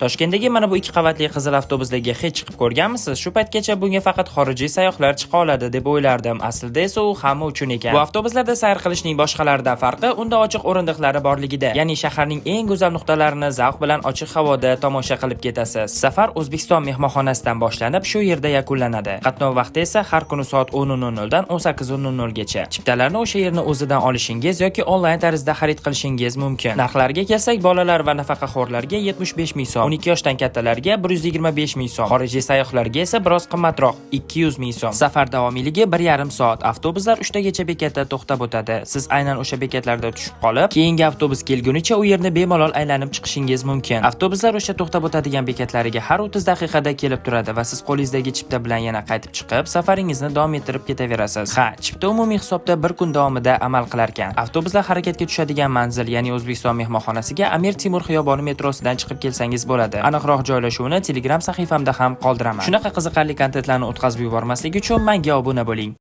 Toshkentdagi mana bu ikki qavatli qizil avtobuslarga hech chiqib ko'rganmisiz? Shu paytgacha bunga faqat xorijiy sayyohlar chiqa oladi deb o'ylardim. Aslida esa u hamma uchun ekan. Bu avtobuslarda sayr qilishning boshqalaridan farqi unda ochiq o'rindiqlari borligida. Ya'ni shaharning eng go'zal nuqtalarini zavq bilan ochiq havoda tomosha qilib ketasiz. Safar O'zbekiston mehmonxonasidan boshlanib, shu yerda yakunlanadi. Qatnov vaqti esa har kuni soat 10:00 dan 18:00 gacha. Chiptalarni o'sha yerni o'zidan olishingiz yoki onlayn tarzda xarid qilishingiz mumkin. Narxlarga kelsak, bolalar va nafaqaxo'rlarga 75 ming so'm, 12 yoshdan kattalarga 125 ming so'm, xorijiy sayyohlarga esa biroz qimmatroq, 200 ming so'm. Safar davomiyligi 1,5 soat. Avtobuslar 3 tagacha bekatda to'xtab o'tadi. Siz aynan o'sha bekatlarda tushib qolib, keyingi avtobus kelgunicha u yerni bemalol aylanib chiqishingiz mumkin. Avtobuslar o'sha to'xtab o'tadigan bekatlariga har 30 daqiqada kelib turadi va siz qo'lingizdagi chipta bilan yana qaytib chiqib, safaringizni davom ettirib ketaverasiz. Ha, chipta umumiy hisobda bir kun davomida amal qilar ekan. Avtobuslar harakatga tushadigan manzil, ya'ni O'zbekiston mehmonxonasiga Amir Temur xiyoboni metrosidan chiqib kelsangiz bo'ladi. Aniqroq joylashuvini Telegram sahifamda ham qoldiraman. Shunaqa qiziqarli kontentlarni o'tkazib yubormaslik uchun menga obuna bo'ling.